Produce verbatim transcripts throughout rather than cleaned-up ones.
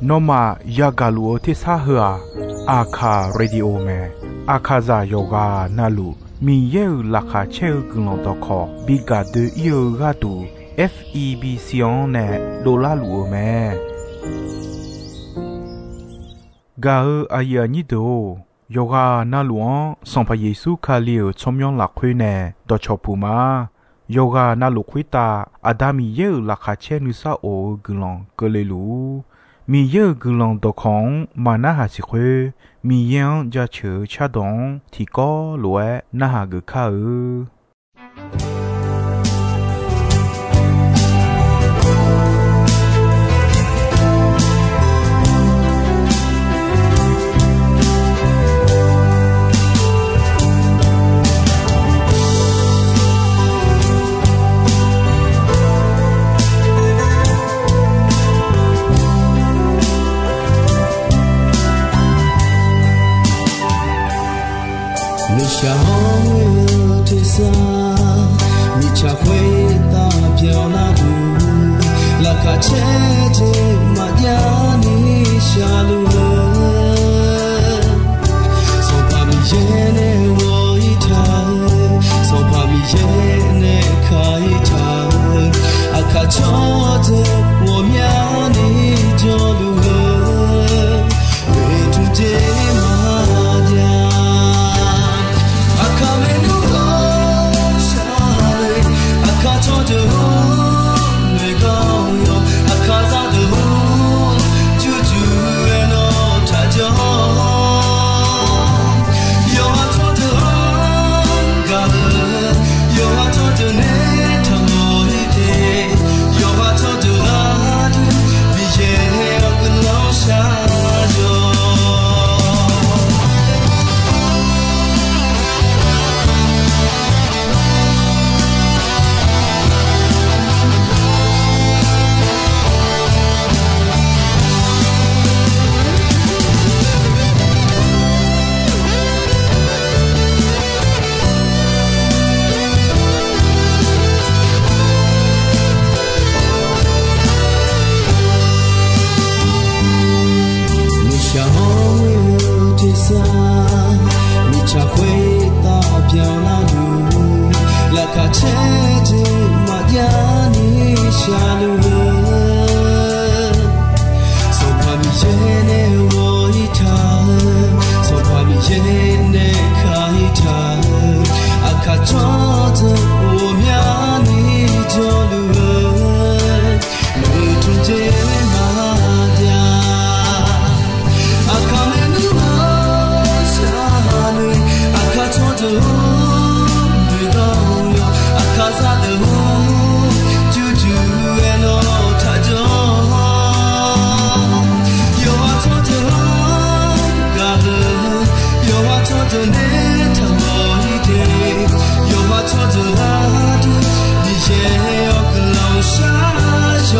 Nawmaf yagaq luf-eu tersar heu-aq, Aqkaq Radio mae. Aqkaqzaq yawqghaq navluf Miqyaer-euq laqkhaq caer-eu guiqlanq dawqkawq bi gaq doe-ir-eu gharduq, F E B C-anr nae dovlar luf-eu mae. Gaq-eu aqyuif aqnyir deuq-or, yawqghaq navluf-anr Sanqpaq Yeqsur Kali-euq tsawrmyanr lafkhoer nae dawqcawq puq ma. Yawqghaq navluf khoertav Aqda Miqyaer-euq laqkhaq caer nuisar of-eu guiqlanq keuvle luf-ur. Miqyaer-euq guiqlanq dawqkawq-anr maqnarhaq siq khoer, Miqyaer-anr jaceuq-eu cardawq-anr tiqkawv lof-aer narhaq geuf kar-eu. Nuishaq hawr-eu tersar, mirtsaq khoertav byanlar-eu, laqkhaq caer jeq maqjav ni shaqluf-eu, Sanqpaq Miqyaer nae ghawq-ir taq-eu, Sanqpaq Miqyaer nae ka-ir taq-eu, aqkaq tsawrdeuq ghawqmyani jawrluf-eu, oeqtmq jeq maqjav. Aqkaq maernmr ghawqshaq le, aqkaq tsawrdeuq-or, noeqganq yawq, aqkaq zaqdeuq-or, jurjur-aer nawr taqjawr. Yawqha tsawrdeuq-anr gaq-eu, yawqha tsawrdeuq nae taqmawf-ir de, yawqha tsawrdeuq gharduq Miqyaer-awr guiqlanq shar-awq. Nuishaq hawr-eu tersar, mirtsaq khoertav byanlar-eu, laqkhaq caer jeq maqjav ni shaqluf-eu, Sanqpaq Miqyaer nae ghawq-ir taq-eu, Sanqpaq Miqyaer nae ka-ir taq-eu, aqkaq tsawrdeuq ghawqmyani jawrluf-eu, oeqtmq jeq maqjav. Aqkaq maernmr ghawqshaq le, aqkaq tsawrdeuq-or, noeqganq yawq, aqkaq zaqdeuq-or, jurjur-aer nawr taqjawr. Yawqha tsawrdeuq-anr gaq-eu, yawqha tsawrdeuq nae taqmawf-ir de, yawqha tsawrdeuq gharduq Miqyaer-awr guiqlanq shar-awq.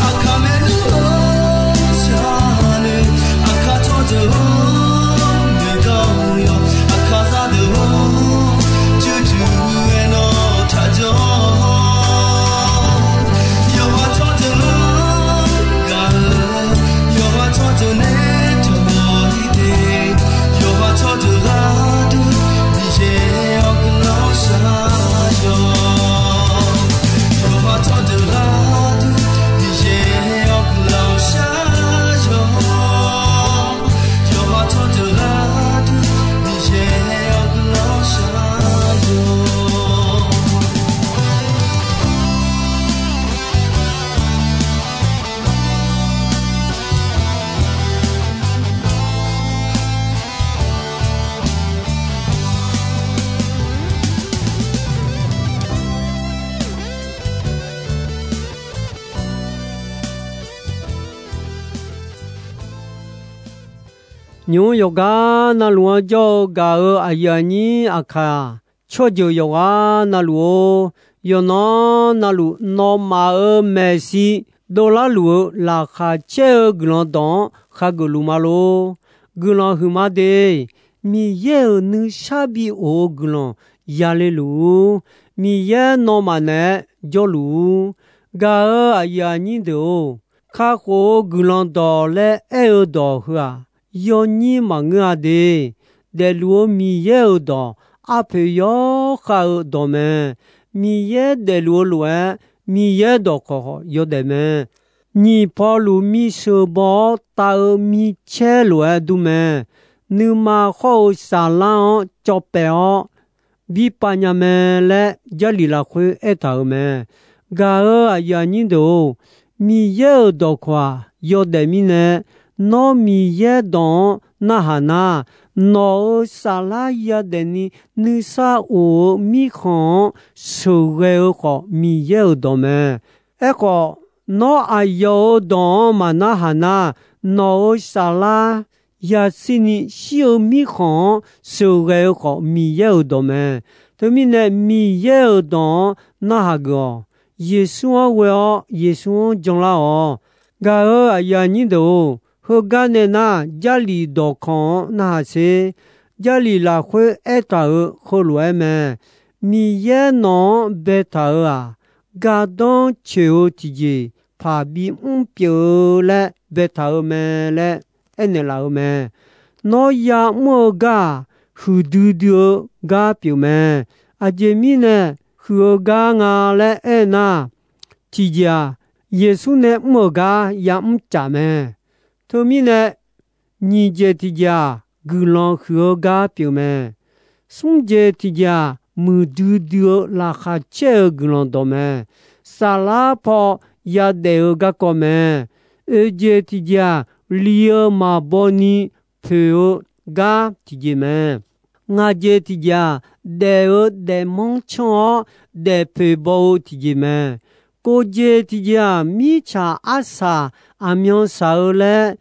Aqkaq maernmr ghawqshaq le, aqkaq tsawrdeuq-or, noeqganq yawq, aqkaq zaqdeuq-or, jurjur-aer nawr taqjawr. Yawqha tsawrdeuq-anr gaq-eu, yawqha tsawrdeuq nae taqmawf-ir de, yawqha tsawrdeuq gharduq Miqyaer-awr guiqlanq shar-awq. Yawqha tsawrdeuq gharduq Miqyaer-awr guiqlanq shar-awq. Yawqha tsawrdeuq gharduq Miqyaer-awr guiqlanq shar-awq. Nymq-mr yawqgar navluf-anr jawr-eu gaq-eu aqyuif aqnyir aqkaq, tsawrjeuq yawqghaq navluf-or, yawqnan navluf nawmaf-euq maeqshi dovlar luf-eu laqkhaq caer-eu guiqlanq dawq-anr khageuf luf ma lor. Guiqlanq huiqma de, Miqyaer-euq nuisar bi of-eu guiqlanq yale luf-ur. Miqyaer nawmaf naeq-aer jawrluf-ur. Gaq-euq aqyuif aqnyir deuq-or, kakhof-eu guiqlanq dawq laer aer-eu dawq heu-aq, yawnyir maqngeur-a de. Daefluf-eu Miqyaer-euq dawq arpoeq yawkhav-eu dawq mae. Miqyaer daefluf-eu lof-aer, Miqyaer dawqkawq yawdaef mae. Nyiq pawluf misheuq baw-awr taf-eu micaer lof-aer dur mae. Nuima khawr-eu saflar-anr cawv paef-awr bi pav nya mae laer, Jarlif lafkhoer aertaq-euq mae. Gaq-euq aqyuif aqnyir deuq-or, Miqyaer-euq dawqkawq-aq yawdaef mirnae, nawr Miqyaer dawq-anr narhaq nar, nawq-euq saflar yadaef ni nuisar of-eu mirkhanq-anr sheuqghae-eu khawf, Miqyaer-euq dawq mae. Aerkhawf, nawr aqyawf-euq dawq-anr maqnarhaq nar, nawq-euq saflar yashir ni shir-eu mirkhanq-anr sheuqghae-eu khawf, Miqyaer-euq dawq mae. Teumirnae, Miqyaer-euq dawq-anr narhaq geuf-awq. Yeqsur-anr ghoe-awr Yeqsur-anr janlar-awq. Gaq-euq aqyuif aqnyir deuq-or, heugar nae nar, Jarlif dawqkawq-anr narhaq sher. Jarlif lafkhoer aertaq-euq heulof-aer mae. Miqyaer nawq-anr baetaq-euq-aq, gardanr coeq-eu tiqjeq paq bimr pyeuf-eu laer baetaq-eu mae laer aernaeq laf-eu mae. Nawr ya'mr-eu gar-aq, huiqdui dui-eu gar pyeuf mae. Aqjeq mirnae huiq-eu gar nga laer aernar, tiqjeq-aq, Yeqsur nae mr-euq gar ya'mr caf mae. Teumirnae, nyiq jeq tiqjeq-aq, guiqlanq huiq-eu gar pyeuf mae. Smr jeq tiqjeq-aq, muiqdui dui-eu laqkhaq caer-eu guiqlanq dawq mae. Saflar paw yadaef-eu garkawv mae. Oeq jeq tiqjeq-aq, li-eu maqbaw ni poeq-eu gar tiqjeq mae. Ngaq jeq tiqjeq-aq, daef-eu daefmanr canr-awr daefpoeq baw-eu tiqjeq mae. Kov jeq tiqjeq-aq, mirtsaq arsaq aqmyan saq-eu laer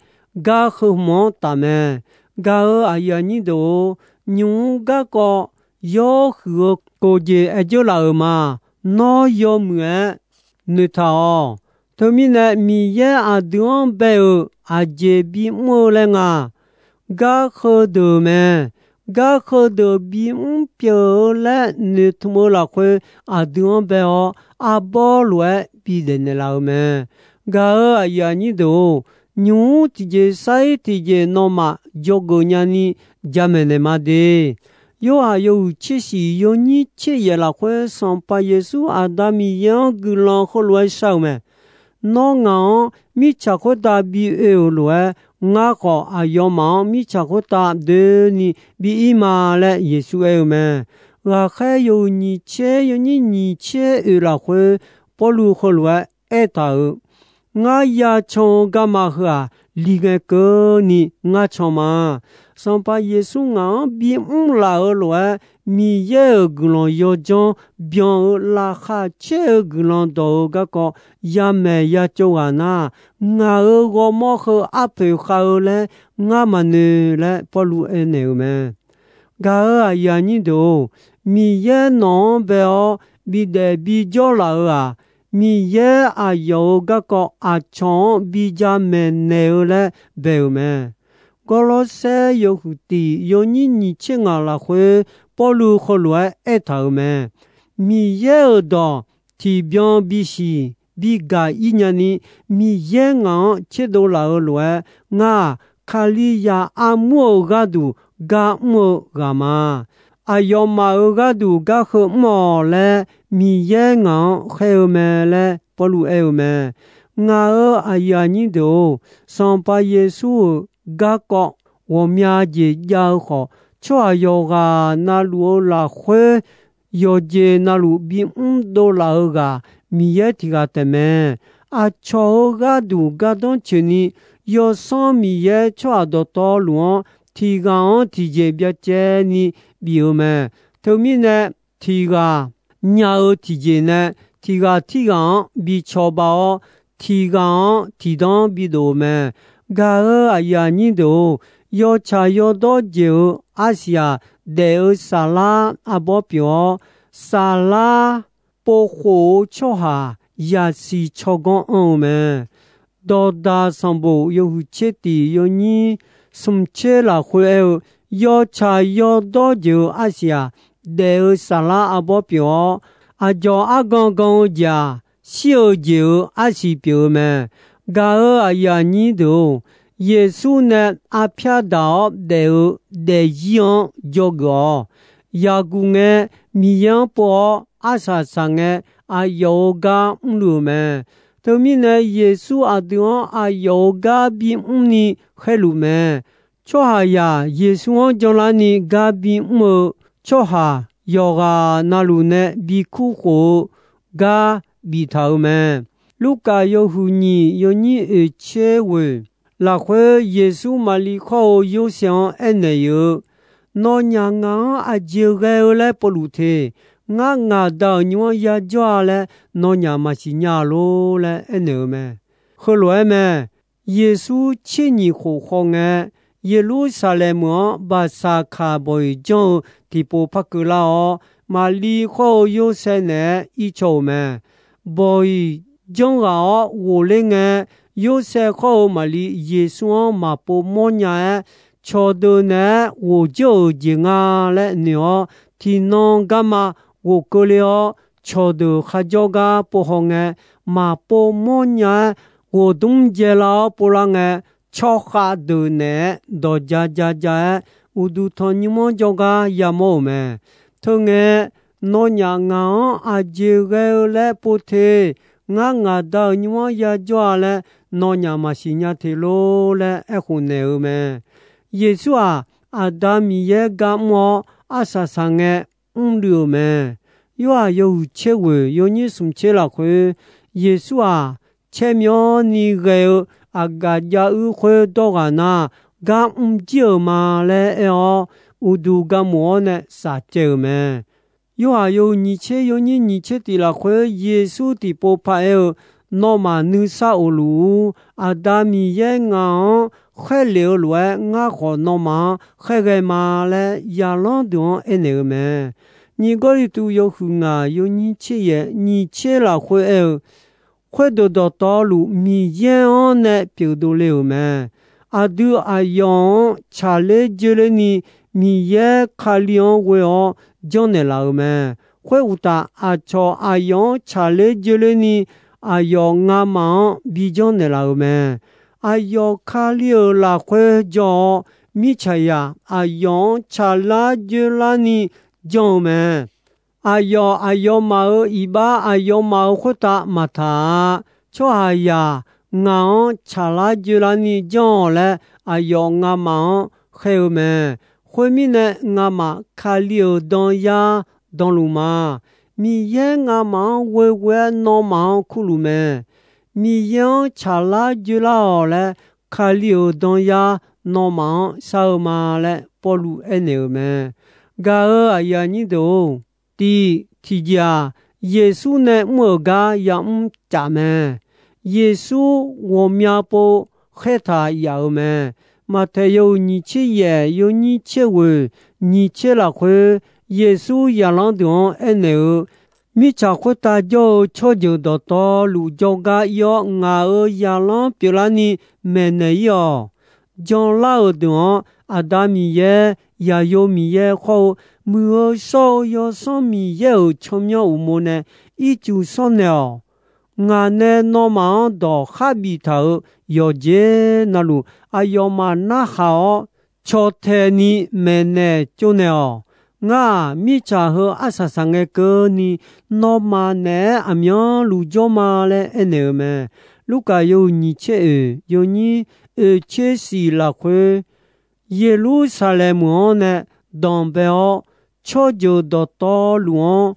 gar heu hmq-anr taf mae. Gaq-euq aqyuif aqnyir deuq-or, nymq-mr garkawv yawhuiq-eu kov jeq aer dzeur laf-euq ma. Nawr yawmuiq-aer noeqtaq-awq. Teumirnae, Miqyaer aqdui-anr bae-euq aqjeq bimr-eu laer nga. Gar heudeuq mae. Gar heudeuq bimr pyeuf-eu laer noeqtmq-eu lafkhoer aqdui-anr bae-awr, arbawr lof-aer bidaef naeqlaf-eu mae. Gaq-euq aqyuif aqnyir deuq-or, nymq-mr tiqjeq sar-ir tiqjeq nawmaf dzawgeuf nyani jamaeq naeq ma de. Yorhaq yawhuiq tser shiq yawnyir tser yaef lafkhoer, Sanqpaq Yeqsur Aqda Miqyaer-anr guiqlanq heulof-aer shar-eu mae. Nawr ngaq-anr mirtsaq khoertav bi oe-euq lof-aer, ngar khawf aqyawfmaf-anr mirtsaq khoertav doeni bi ir ma laer Yeqsur aer-eu mae. Ghaqkhaer yawhuiq nyiq tser yawnyir nyiq tser oeq lafkhoer, Pawrluv heulof-aer aertaq-euq, Ngar ya can-eu garma heu-aq, li ngae keuvni ngar can ma. Sanqpaq Yeqsur ngaq-anr bimr laf-eu lof-aer, Miqyaer-euq guiqlanq yawdzanr byan-eu laqkhaq caer-eu guiqlanq dawq-eu garkawv yamaeq ya tsov ghaq nar, ngaq-euq ghawrmawr heu arpoeq khav-eu laer ngar maqnoeq laer Pawrluv aernaeq-euq mae. Gaq-euq aqyuif aqnyir deuq-or, Miqyaer nawq-anr bae-awr bidaef bijawr laf-euq-aq, Miqyaer aqyawf-euq garkawv aqcawq-anr bi jamaeq naeq-eu laer bae-euq mae. Gawrlawrsaer yawhuiq tiq yawnyir nyiq tser ngaq lafkhoer, Pawrluv heulof-aer aertaq-euq mae. Miqyaer-euq dawq tiqbyan bisiq bigaq ir nyani, Miqyaer ngaq-anr tserdov laf-eu lof-aer, ngar-aq, Kalizaq armur-euq gharduq gar mr-eu ghaq ma. Aqyawfmaf-euq gharduq gar heu mr-awq laer, Miqyaer ngaq-anr khaer-eu mae laer Pawrluv aer-eu mae. Ngaq-euq aqyuif aqnyir deuq-or, Sanqpaq Yeqsur-euq garkawv ghawqmya jeq jav-eu khawf, tsawrhaq yawqghaq na luf-eu lafkhoer, yawqjeq na luf bimr dovlaf-eu ghaq Miqyaer tiq ghaq taef mae. Aqcawq-euq gharduq gardanr coeqni, Yawsanr Miqyaer tsawrhaq dawqtawvluf-anr tiq ghaq-anr tiqjeq byacaevni bif-eu mae. Teumirnae, tiq ghaq nya-eu tiqjeq nae tiq ghaq tirghaq-anr bi cawba-awr, tiq ghaq-anr tiqdanr bidof-eu mae. Gaq-euq aqyuif aqnyir deuq-or, yawtsaq yawdawr jeq-euq arsiq-aq, daef-eu saflar arbawr pyeuf-awr, saflar povkhof-eu tsawrhaq yasiq tsawrganr anr-eu mae. Dawqdaq sanqbof yawhuiq tser tiq yawnyir smq tser lafkhoer aer-eu, yawtsaq yawdawr jeq-euq arsiq-aq, daef-eu saflar arbawr pyeuf-awr, aqdzawq argan gan-eu jeq-aq, shir-eu jeq-euq arsiq pyeuf-eu mae. Gaq-euq aqyuif aqnyir deuq-or, Yeqsur nae arpyar daq-awr daef-eu daefzir-anr dzawgeuf-awq. Yaqguq ngae, Miqyaer-anr pov-awr arsaq saq ngae, aqyawf-euq gar mrluiv-euq mae. Teumirnae, Yeqsur aqdui-anr aqyawf-euq gar bimr ni khaerluf mae. Tsawrhaqzaq Yeqsur-anr janlarni gar bimr-eu tsawrhaq yawqghaq navluf nae bikur khof-eu gar biftaq-euq mae. Lurkaf yawhuiq nyiq yawnyir oeqtser ghoeq lafkhoer, Yeqsur Maqli khawr-eu Yorsaev-anr aernaeq-eu, Nawnyaf ngaq-anr aqjeq ghae-eu laer povluf te. Ngar ngaq Da-euq nymr-anr yajawr-a laer nawnyaf maqsiq nya-a lor laer aernaeq-eu mae. Heulof-aer mae. Yeqsur tser nyiq khof khawf ngae, Yeqlursaqlaeq meuq-anr Baqsaqkaq bawq-iq janr-eu tiqpov par keuvlar-awr, Maqli khawr-eu Yorsaev naeq-aer ircaw-euq mae. Bawq-iq janr ghaq-awr ghofler ngae, Yorsaev khawr-eu Maqli Yeqsur-anr maqpov mawrnya-aer, cawqdeuq naeq-aer ghof dzeur-euq jeq nga laer noeq-awr, tiqnan garma ghofkeuvle-awr, cawqdeuq kharjawr gar pov haw ngae, maqpov mawrnya-aer ghof dmr dzaelar-awr povlar ngae, tsawrkhav deuq naeq-aer dawq ja ja ja-aer, uqduq tanqnymr-anr jawrgar yamawr-euq mae. Teungae, Nawnyaf ngaq-anr aqjeq ghae-eu laer pov te. Ngar ngaq Da-euq nymr-anr yajawr-a laer nawnyaf maqsiq nya te lor laer aerkhof naeq-eu mae. Yeqsur-aq, Aqda Miqyaer gar mr-awr arsaq saq ngae mrluiv-euq mae. Yorhaq yawhuiq tser ghoeq yawnyir smq tser lafkhoer, Yeqsur-aq, caermyanrni ghae-eu aqgaf jav uir khoer dawrghaq nar, gar mrjir-euq ma laer aer-awr, uqduq garmof-awr nae safcaev-euq mae. Yorhaq yawhuiq nyiq tser yawnyir nyiq tser tiq lafkhoer Yeqsur tiqpov paraer-eu, Nawmaf nuisar of luf-ur. Aqda Miqyaer ngaq-anr khaerlef-eu lof-aer, ngar khawf nawmaf-anr khaerghae ma laer zaqlanr deuq-anr aernaeq-eu mae. Nyiq Gawrliqtu yawhuiq ngaq yawnyir tser yaef nyiq tser lafkhoer aer-eu, khoerdeuq dawqtawvluf Miqyaer-anr nae pyeuf dovle-euq mae. Aqdui aqyawf-anr tsaqler joerlerni Miqyaer Kali-anr ghoe-awr janrnaeq laf-euq mae. Khoeruqtaf, aqcawq aqyawf-anr tsaqler joerlerni aqyawf ngamaf-anr bi janrnaeq laf-euq mae. Aqyawf Kali-euq lafkhoer jawr-awr, mirtsaqzaq aqyawf-anr tsaqlar joerlarni janr-eu mae. Aqyawf aqyawfmaf-euq iqbax aqyawfmaf-euq khoertav maqtaq-a. Tsawrhaqzaq ngaq-anr tsaqlar joerlarni janr-awq laer aqyawf ngamaf-anr khaer-eu mae. Khoermirnae, ngamaf Kali-euq danyar danluf ma. Miqyaer ngamaf-anr ghoeghoe-aer nawmaf-anr kurluf mae. Miqyaer-anr tsaqlar joerlar-awq laer, Kali-euq danyar nawmaf-anr shar-eu ma laer Pawrluv aernaeq-euq mae. Gaq-euq aqyuif aqnyir deuq-or, tiq tiqjeq-aq, Yeqsur nae mr-euq gar yamr caf mae. Yeqsur ghawqmya pov khaertaq yaf-euq mae. Maqtaeq yawhuiq nyiq tser yaef yawnyir tser ghoeq nyiq tser lafkhoer, Yeqsur zaqlanr deuq-anr aernaeq-eu, Mirtsaq khoertav jawr-eu tsawrjeuq dawqtawvluf jawrgar ir-awr, ngaq-euq zaqlanr pyeuflarni maeqnaeq ir-awq. Janlar-euq deuq-anr Aqda Miqyaer, Zaqyo Miqyaer khawr-eu Muiq-eu shawr-eu Yawsanr Miqyaer-euq tsawrmyanr uqmov nae ircuf shawrnaeq-awq. Ngaq nae nawmaf-anr dawq kharbif taq-euq yawqjeq navluf, aqyawfmaf narhaq-awr caw tae ni maeqnaeq tsovnaeq-awq. Ngar-aq, mirtsaq heu arsaq saq ngae keuvni, nawmaf naeq-aer aqmyanluf jawr ma laer aernaeq-eu mae. Lurkaf yawhuiq nyiq tser oeq yawnyir oeq tser siq lafkhoer, Yeqlursaqlaeq meuq-anr nae danqbae-awr, tsawrjeuq dawqtawvluf-anr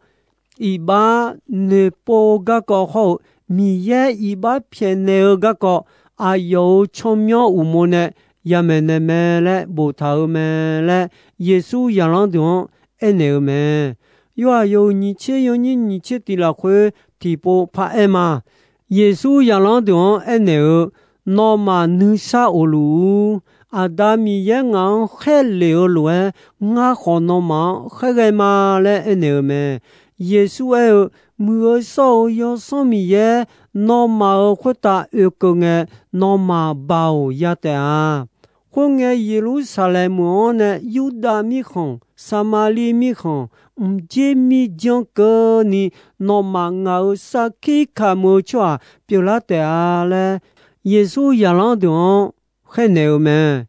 iqbax noeqpov-eu garkawv hawr-eu, Miqyaer iqbax pyaeqnaeq-eu garkawv, aqyawf-euq tsawrmyanr uqmov nae yamaeq naeq mae laer boftaq-euq mae laer, Yeqsur zaqlanr deuq-anr aernaeq-eu mae. Yorhaq yawhuiq nyiq tser yawnyir nyiq tser tiq lafkhoer tiqpov paraer ma. Yeqsur zaqlanr deuq-anr aernaeq-eu, Nawmaf nuisar of luf-ur. Aqda Miqyaer ngaq-anr khaerlef-eu lof-aer, ngar khawf nawmaf-anr khaerghae ma laer aernaeq-eu mae. Yeqsur aer-eu, Muiq-eu shawr-eu Yawsanr Miqyaer nawmaf-euq khoertav oekeuv ngae, nawmaf baoq ya taef-a. Khoerngae, Yeqlursaqlaeq meuq-anr nae Yurdav mirkhanq, Saqmaqliv mirkhanq, mqdzer mirjanr keuvni, nawmaf ngaq-euq sarkir kamq-eu tsawrhaq pyeuflar taef-a laer, Yeqsur zaqlanr deuq-anr khaernaeq-eu mae.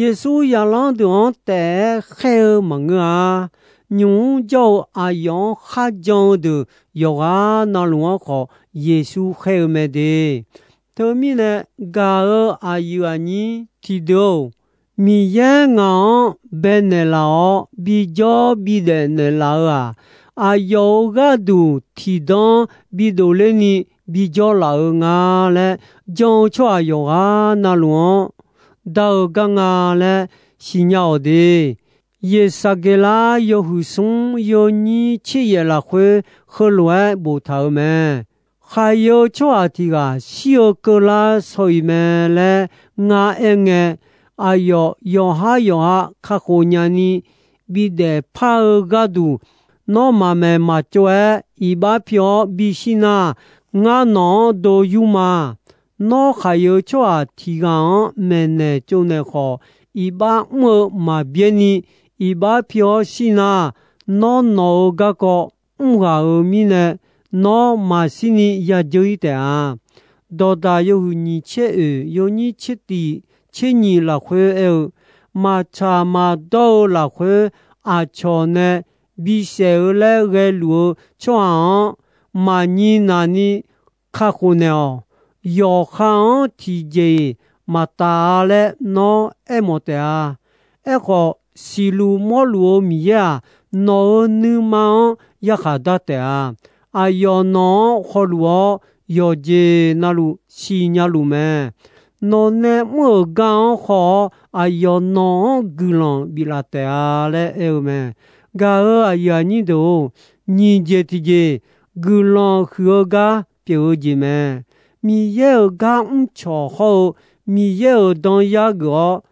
Yeqsur zaqlanr deuq-anr taef-aer khaer-eu maqngeur-a. Nymq mr jawr-eu aqyawf-anr kharjan-eu deuq yawqghaq navluf-anr khawf Yeqsur khaer-eu mae de. Teumirnae, gaq-eu aqyuif aqnyir tiqdeuq-or, Miqyaer ngaq-anr baenaeq laf-awr bijawr bidaef naeqlaf-eu-aq, aqyawf-euq gharduq tiqdanr bidof lerni bijawr laf-eu nga laer jan-eu tsawrhaq yawqghaq navluf-anr dar-eu gar nga laer siqnya-awq de. Yeqsaqgeqlar yawhuiq smr yawnyir tser yaef lafkhoer heulof-aer boftaq-euq mae. Khaqyae-eu tsawrhaq tiq ghaq shir-eu keuvlar shaw-iq mae laer ngar aerngae, aqyawf yawqhar yawqha kakhof nyani bidaef par-eu gharduq, nawr maqmaeq maqtsov-aer iqbax pi-awr bishir nar, ngar nawq-anr do yur ma. Nawr khaqyae-eu tsawrhaq tiq ghaq-anr maeqnaeq tsovnaeq khawf, iqbax mr-eu maqbyaer ni, iqbax pi-awr shir nar, nawr nawq-eu garkawv mr ghaq-euq mirnae, nawr maqshir ni yadzeur-ir taef-a. Dawqdaq yawhuiq nyiq tser oeq yawnyir tser tiq tser nyiq lafkhoer aer-eu, maqtsaq maqdawr-eu lafkhoer aqcawq nae bisaef-eu laer ghaeluf-eu tsawrhaq-anr maqnyi naq ni kakhof naeq-awq. Yawqha-anr tiqjeq-iq maqtaf-a laer nawr aermawf taef-a. Aerkhawf, siqluf mawrluf-eu Miqyaer-aq, nawq-euq nuima-anr yarkhaq dar taef-a. Aqyawf nawq-anr hawluf-awr, yawqjeq navluf siqnya luf mae. Nawq nae mr-euq gar-anr haw-awr, aqyawf nawq-anr guiqlanq biflaf taef-a laer aer-eu mae. Gaq-euq aqyuif aqnyir deuq-or, nyiq jeq tiqjeq guiqlanq huiq-eu gar pyeuf-eu jeq mae. Miqyaer-euq gar mrcawq hawr-eu Miqyaer-euq danyar geuf-awr,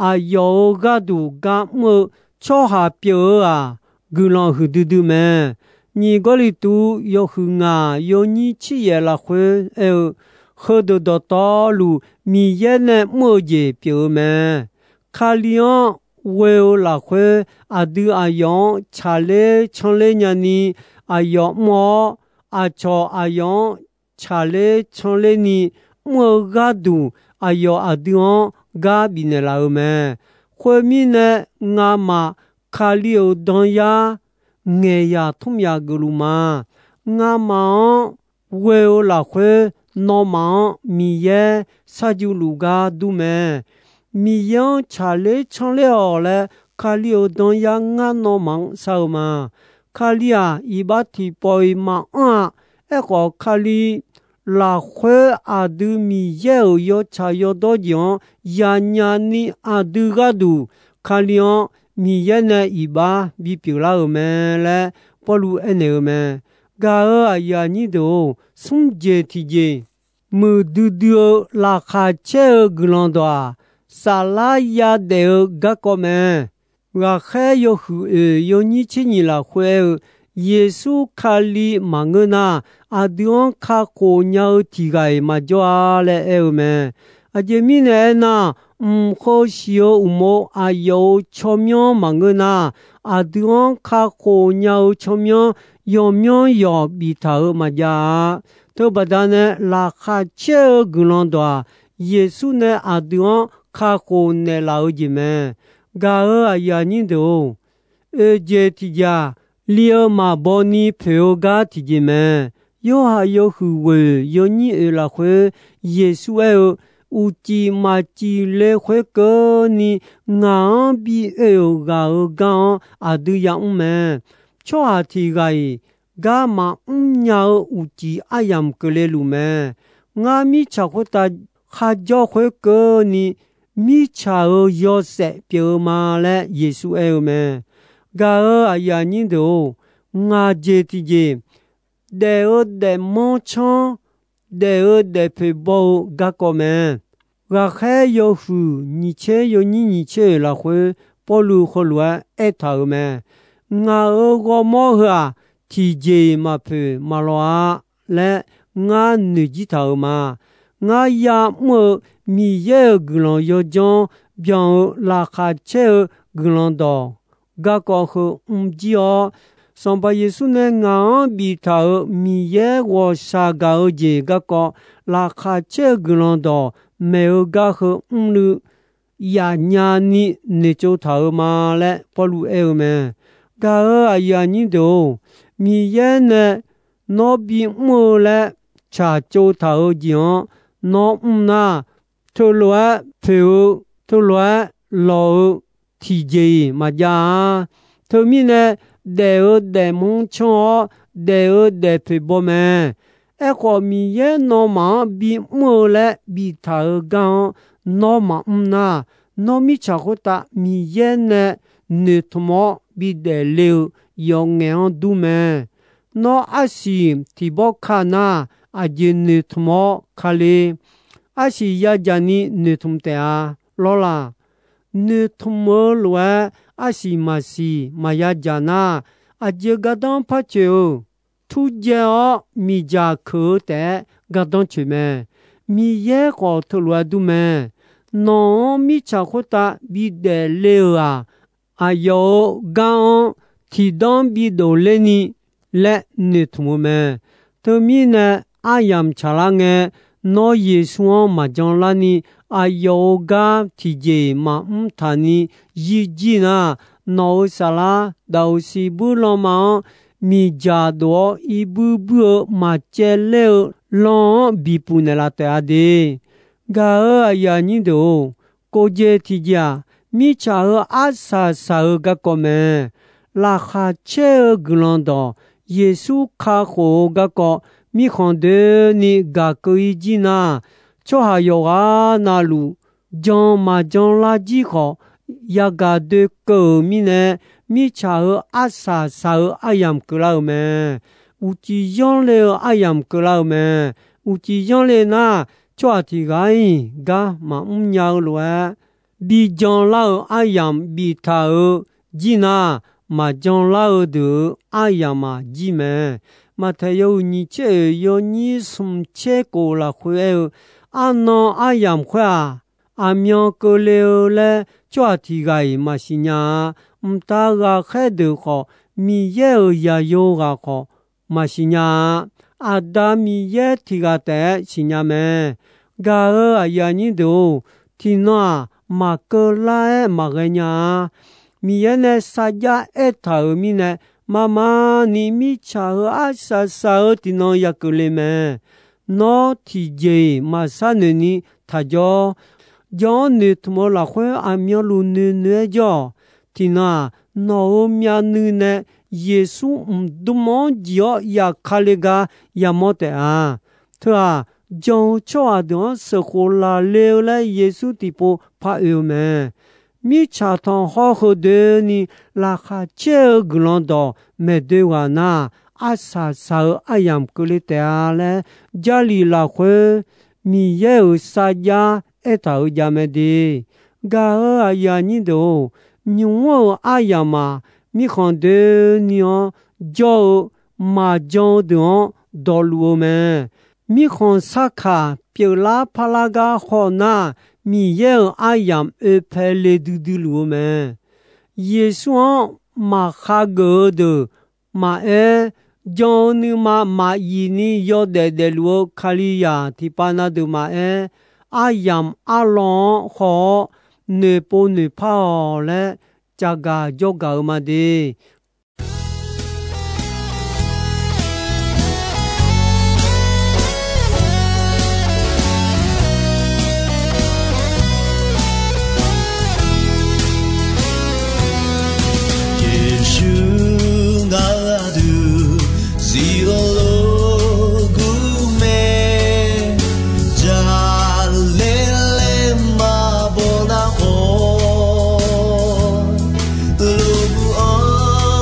aqyawf-euq gharduq gar mr-eu tsawrhaq pyeuf-eu-aq, guiqlanq huiqdui dui mae. Nyiq Gawrliqtu yawhuiq ngaq yawnyir tser yaef lafkhoer aer-eu, heudeuq dawqtawvluf Miqyaer nae mr-eu jeq pyeuf-eu mae. Kali-anr ghoe-eu lafkhoer aqdui aqyawf-anr tsaqler canler nyani aqyawf mr-awr, aqcawq aqyawf-anr tsaqler canler ni mr-eu gharduq, aqyawf aqdui-anr gar bifnaeq laf-eu mae. Khoermirnae, ngamaf Kali-euq danyar ngaeqzaq tmr yaf geufluf ma. Ngamaf-anr ghoe-eu lafkhoer, nawmaf-anr Miqyaer sharjuv luf gar dur mae. Miqyaer-anr tsaqler canler-awq laer, Kali-euq danyar ngar nawmaf-anr shar-eu ma. Kali-aq, iqbax tiqpawf-iq maqanr-a. Aerkhawf, Kali lafkhoer aqdui Miqyaer-euq yawtsaq yawdawr jeq-anr yanya ni aqdui gharduq, Kali-anr Miqyaer nae iqbax bipyeuf lar-euq mae laer Pawrluv aernaeq-eu mae. Gaq-euq aqyuif aqnyir deuq-or, smr jeq tiqjeq muiqdui dui-eu laqkhaq caer-eu guiqlanq dawq-aq, saflar yadaef-eu garkawv mae. Ghaqkhaer yawhuiq oeq yawnyir tser nyiq lafkhoer aer-eu, Yeqsur Kali maqngeur nar, aqdui-anr kakhof nya-eu tiq ghaq-iq maqjawr-a laer aer-eu mae. Aqjeq mirnae aernar, mq heu siq-eu uqmov aqyawf-euq tsawrmyanr maqngeur nar, aqdui-anr kakhof nya-eu tsawrmyanr yawqmyanr yawq biftaq-euq maqjav-a. Teubaqda nae laqkhaq caer-eu guiqlanq dawq-aq, Yeqsur nae aqdui-anr kakhof naeqlaf-eu jeq mae. Gaq-euq aqyuif aqnyir deuq-or, oeq jeq tiqjeq-aq, li-eu maqbaw ni poeq-eu gar tiqjeq mae. Yorhaq yawhuiq ghoeq yawnyir oeq lafkhoer Yeqsur aer-eu, Uqcif maqcif le khoerkeuvni ngaq-anr bi oe-euq ghaq-euq gar-anr aqdui yamr mae. Tsawrhaq tiq ghaq-iq gar maqmr nya-eu uqcif aryamq keuvle luf mae. Ngar mirtsaq khoertav kharjawr khoerkeuvni, mirtsaq-euq yawshaef pyeuf-eu ma laer Yeqsur aer-eu mae. Gaq-euq aqyuif aqnyir deuq-or, ngaq jeq tiqjeq daef-eu daefmanr tsanr, daef-eu daefpoeq baw-eu garkawv mae. Ghaqkhaer yawhuiq nyiq tser yawnyir nyiq tser oeq lafkhoer Pawrluv heulof-aer aertaq-euq mae. Ngaq-euq ghawrmawr heu-aq, tiqjeq-iq maqpoeq maqlawq-a laer ngar noeqjir taq-euq ma. Ngar ya'mr-eu Miqyaer-euq guiqlanq yawdzanr byan-eu laqkhaq caer-eu guiqlanq dawq garkawv heu mr jir-awr, Sanqpaq Yeqsur nae ngaq-anr biftaq-euq Miqyaer ghawqshaq gaq-eu jeq garkawv laqkhaq caer-eu guiqlanq dawq maeq-eu gar heu mrluiv yaf nyani noeqtsov taq-euq ma laer Pawrluv aer-eu mae. Gaq-euq aqyuif aqnyir deuq-or, Miqyaer nae nawr bimr-eu laer tsaqtsov taq-euq jeq-anr nawr mr nar, teulof-aer poeq-eu, teulof-aer lawq-eu tiqjeq-iq maqjav-a. Teumirnae, daef-eu daefmr canr-awr, daef-eu daef poeq baw mae. Aerkhawf, Miqyaer nawmaf-anr bimr-eu laer biftaq-eu gar-anr nawr maqmr nar, nawr mirtsaq khoertav Miqyaer nae noeqtmq-awr bidaef le-eu yawf ngaef-anr dur mae. Nawr arsiq tiq bawr ka nar, aqjeq noeqtmq-awr ka le? Arsiq yadzaq ni noeqtmq taef-a lawr laq? Noeqtmq-eu lof-aer arsiq maqsiq maqya dzaq nar, aqjeq gardanr par coeq-eu? Turjaev-awr miqdzaq keuq-eu taef-aer gardanr coeq mae. Miqyaer khawf teulof-aer dur mae. Nawq-anr mirtsaq khoertav bidaef le-euq-aq, aqyawf-euq gar-anr tiqdanr bidof ler ni laer noeqtmq-eu mae. Teumirnae, aryamq tsaqlar ngae, nawr Yeqsur-anr maqjan larni, aqyawf-euq gar tiqjeq-iq maqmr taq ni yir jir nar, nawq-euq saflar daf-euq siqbuir lanma-anr miqdzaq dof-awr irbuir buir-eu maqcaev ler-eu lan-anr bipuq naeqlaf taef-a de. Gaq-euq aqyuif aqnyir deuq-or, kov jeq tiqjeq-aq, mirtsaq heu arsaq saq-eu garkawv mae. Laqkhaq caer-eu guiqlanq dawq Yeqsur kakhof-eu garkawv mirkhanq doeni gaq keuv-ir jir nar, tsawrhaq yawqghaq navluf jan maqjan lar jir khawf, yagaq doekeuv-euq mirnae, mirtsaq heu arsaq saq-eu aryamq keuvlar-euq mae. Uqcif yanr le-eu aryamq keuvlar-euq mae. Uqcif yanr le nar, tsawrhaq tiq ghaq-iq gar maqmr nya-eu lof-aer, bijan lar-eu aryamq biftaq-eu jir nar, maqjan lar-eu deuq-euq aryamq-aq jir mae. Maqtaeq yawhuiq nyiq tser oeq yawnyir smq tser kof lafkhoer aer-eu, arnan aryamq khoer-aq, aqmyan keuvle-eu laer tsawrhaq tiq ghaq-iq maqsiq nya-a. Mqtav ghaqkhaer deuq khawf, Miqyaer-euq zaqyo ghaq khawf maqsiq nya-a. Aqda Miqyaer tiq ghaq taef-aer siqnya mae. Gaq-euq aqyuif aqnyir deuq-or, tiqnan-aq, maqkeuv lar-aer maqghae nya-a. Miqyaer nae sarjax aertaq-euq mirnae, marmar ni mirtsaq heu arsaq saq-eu tiqnan yakeuvle mae. Nawr tiqjeq-iq maqsar noeq ni taq jawr. Jan-anr noeqtmq-eu lafkhoer aqmyanluf noeqnoeq-aer jawr-awq. Tiqnan-aq, nawq-euq myavnuiv nae Yeqsur mqdmr-anr jiq-awr yaqkale gar yamawr taef-a. Teu-aq, jan-eu tsawrhaq deuq-anr sheuqkhof laf le-eu laer Yeqsur tiqpov par oe-eu mae. Mirtsaq tanqkhawr heudeuq ni laqkhaq caer-eu guiqlanq dawq maeqdoe ghaq nar, arsaq saq-eu aryamq keuvle taef-a laer, Jarlif lafkhoer Miqyaer-euq sarjax aertaq-euq javmae de. Gaq-euq aqyuif aqnyir deuq-or, nymq-mr-euq aryamq-aq, mirkhanq doeni-anr jawr-eu maqjan-eu deuq-anr dawqluf-eu mae. Mirkhanq sarkaq pyeuflar parlar gar haw nar, Miqyaer-euq aryamq oepae le duidui luf-eu mae. Yeqsur-anr maqkhav geuf-eu deuq maqaer, jan-eu nuima maqyif ni yawdaef daefluf-eu Kalizaq tiqpav na deuq maqaer, aryamq arlawr-anr haw-awr, noeqpov noeqpar-awq laer cavgaq jawrgaq-eu ma de. Yeqsur ngaq-euq aqdui zifluf lof gur mae, jaqlaer laer maqbaw nar khawf, lof gur-anr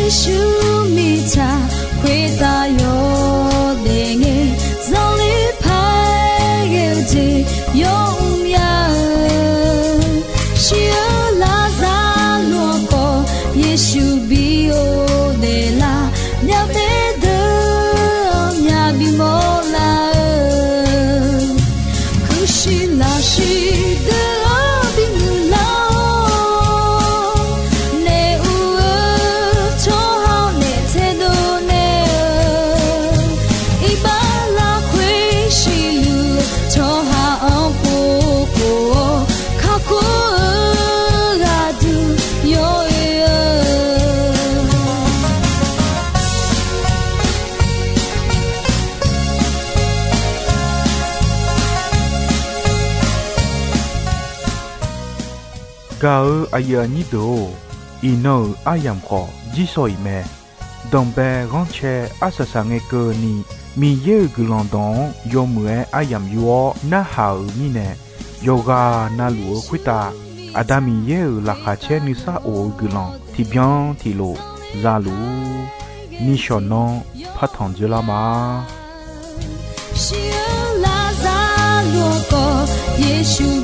Yeqsur mirtsaq khoertav yawdaef ngae, zanqler paq-aer ghae-eu jeq yawmr mya-eu, shir-eu Laqzaqloq-anr khawf Yeqsur bi-or daeflar, myavbaef deuq-anr myavbi mawrlar-eu, kuirshuir lafshuir deuq-anr bimuiq lar-awr, naef uq-eu tsawrhaq-anr naef taedov nae-eu, iqbax lafkhoer siqluf-eu tsawrhaq-anr pov khof-awr, kakhof-eu gharduq yawoe-eu. Gaq-eu aqyuif aqnyir deuq-or, iqnan-euq aryamq khawf jirsawq iq mae. Danqbae ghanrcae arsaq saq ngae keuvni, Miqyaer-euq guiqlanq dawq-anr yawmuiq-aer aryamq yur-awr narhaq-euq mirnae, yawqghaq navluf-eu khoertav Aqda Miqyaer-euq laqkhaq caer nuisar of-eu guiqlanq tiqbyan tiqlof za luf-ur. Nishawq nanr partanq dzoerlar ma. Shir-eu Laqzaqloq-anr khawf Yeqsur